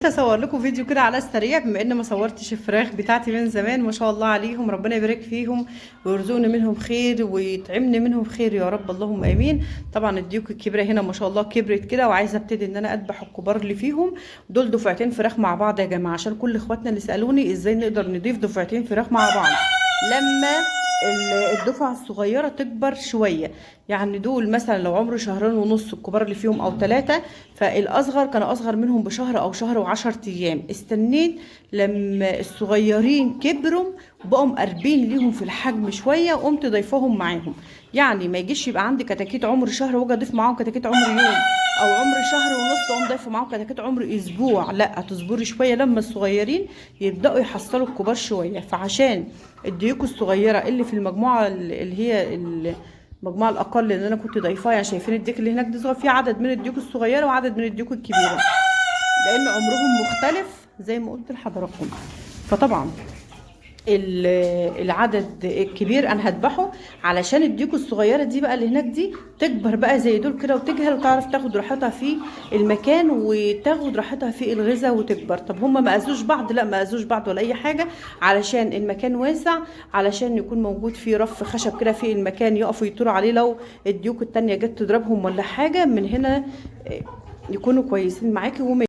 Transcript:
اصور لكم فيديو كده على السريع، بما ان ما صورتش الفراخ بتاعتي من زمان. ما شاء الله عليهم، ربنا يبارك فيهم ويرزقنا منهم خير ويطعمني منهم خير يا رب، اللهم امين. طبعا الديوك الكبيرة هنا ما شاء الله كبرت كده، وعايزه ابتدي ان انا اذبح الكبار اللي فيهم. دول دفعتين فراخ مع بعض يا جماعة، عشان كل اخواتنا اللي سالوني ازاي نقدر نضيف دفعتين فراخ مع بعض لما الدفعة الصغيرة تكبر شوية. يعني دول مثلا لو عمر 2.5 شهر الكبار اللي فيهم او 3، فالاصغر كان اصغر منهم بشهر او شهر و10 ايام. استنيت لما الصغيرين كبروا وبقوا مقربين ليهم في الحجم شوية، وقمت ضيفاهم معاهم. يعني ما يجيش يبقى عندي كتاكيت عمر شهر واجي اضيف معاهم كتاكيت عمر يوم، او عمر 1.5 شهر اقوم ضايفه معاهم كتاكيت عمر اسبوع. لا، هتصبري شوية لما الصغيرين يبداوا يحصلوا الكبار شوية. فعشان الديوك الصغيرة اللي في المجموعة اللي هي المجموعة الاقل اللي انا كنت ضايفاها، يعني شايفين الديك اللي هناك دي صغير، في عدد من الديوك الصغيرة وعدد من الديوك الكبيرة، لان عمرهم مختلف زي ما قلت لحضراتكم. فطبعا العدد الكبير انا هذبحه علشان الديوك الصغيرة دي بقى اللي هناك دي تكبر بقى زي دول كده، وتجهل وتعرف تاخد راحتها في المكان وتاخد راحتها في الغذاء وتكبر. طب هما ما اذوش بعض؟ لا، ما اذوش بعض ولا اي حاجة، علشان المكان واسع، علشان يكون موجود فيه رف خشب كده في المكان يقفوا يطيروا عليه لو الديوك التانية جت تضربهم ولا حاجة. من هنا يكونوا كويسين معاكي وما